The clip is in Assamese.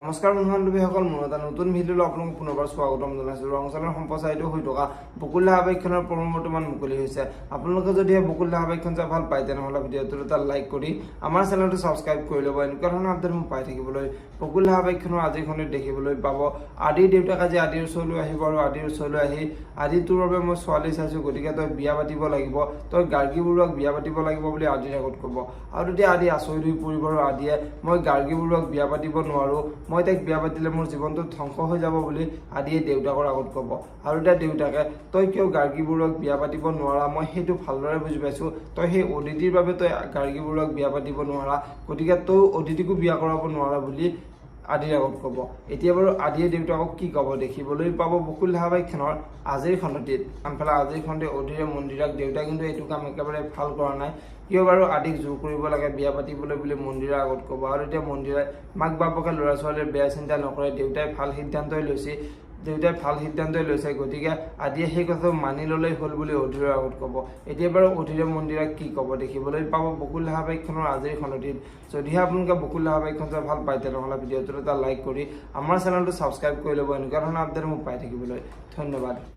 নমস্কাৰ বন্ধু বান্ধৱীসকল, মোৰ এটা নতুন ভিডিঅ'লৈ আপোনালোক পুনৰবাৰ স্বাগতম জনাইছোঁ। ৰংচালৰ সম্প্ৰচাৰিত হৈ থকা বকুল ধাৰাবাহিকখনৰ প্ৰমো বৰ্তমান মুকলি হৈছে। আপোনালোকে যদিহে বকুল ধাৰাবাহিকখন চাই ভাল পায়, তেনেহ'লে ভিডিঅ'টোত এটা লাইক কৰি আমাৰ চেনেলটো ছাবস্ক্ৰাইব কৰি ল'ব এনেকুৱা ধৰণৰ আপডেটসমূহ পাই থাকিবলৈ। বকুল ধাৰাবাহিকখনৰ আজিৰ খণ্ডত দেখিবলৈ পাব, আদিৰ দেউতাক আজি আদিৰ ওচৰলৈ আহিব আৰু আদিৰ ওচৰলৈ আহি "আদি, তোৰ বাবে মই ছোৱালী চাইছোঁ, গতিকে তই বিয়া পাতিব লাগিব, তই গাৰ্গী বৰুৱাক বিয়া পাতিব লাগিব" বুলি আদিৰ আগত ক'ব। আৰু তেতিয়া আদি আচৰিত হৈ পৰিব আৰু আদিয়ে "মই গাৰ্গী বৰুৱাক বিয়া পাতিব নোৱাৰোঁ, মই তাইক বিয়া পাতিলে মোৰ জীৱনটো ধ্বংস হৈ যাব" বুলি আদিয়ে দেউতাকৰ আগত ক'ব। আৰু তেতিয়া দেউতাকে "তই কিয় গাৰ্গী বৰুৱাক বিয়া পাতিব নোৱাৰা, মই সেইটো ভালদৰে বুজি পাইছোঁ। তই সেই অদিতিৰ বাবে তই গাৰ্গী বৰুৱাক বিয়া পাতিব নোৱাৰা, গতিকে তই অদিতিকো বিয়া কৰাব নোৱাৰা" বুলি আদিৰ আগত ক'ব। এতিয়া বাৰু আদিয়ে দেউতাকক কি ক'ব, দেখিবলৈ পাব বকুল ধাৰাবাহিকখনৰ আজিৰ খণ্ডটিত। আনফালে আজিৰ খণ্ডে অধীৰে মন্দিৰাক "দেউতা কিন্তু এইটো কাম একেবাৰে ভাল কৰা নাই, কিয় বাৰু আদিক জোৰ কৰিব লাগে বিয়া পাতিবলৈ" বুলি মন্দিৰাৰ আগত ক'ব। আৰু এতিয়া মন্দিৰাই "মাক বাপকে ল'ৰা ছোৱালীৰ বেয়া চিন্তা নকৰে, দেউতাই ভাল সিদ্ধান্তই লৈছে, দেউতাই ভাল সিদ্ধান্তই লৈছে, গতিকে আদিয়ে সেই কথাটো মানি ল'লেই হ'ল" বুলি অধীৰৰ আগত ক'ব। এতিয়া বাৰু অধীৰে মন্দিৰাক কি ক'ব, দেখিবলৈ পাব বকুল ধাৰাবাহিকখনৰ আজিৰ খণ্ডটিত। যদিহে আপোনালোকে বকুল ধাৰাবাহিকখন চাই ভাল পায়, তেনেহ'লে ভিডিঅ'টোত এটা লাইক কৰি আমাৰ চেনেলটো ছাবস্ক্ৰাইব কৰি ল'ব এনেকুৱা ধৰণৰ আপডেটসমূহ পাই থাকিবলৈ। ধন্যবাদ।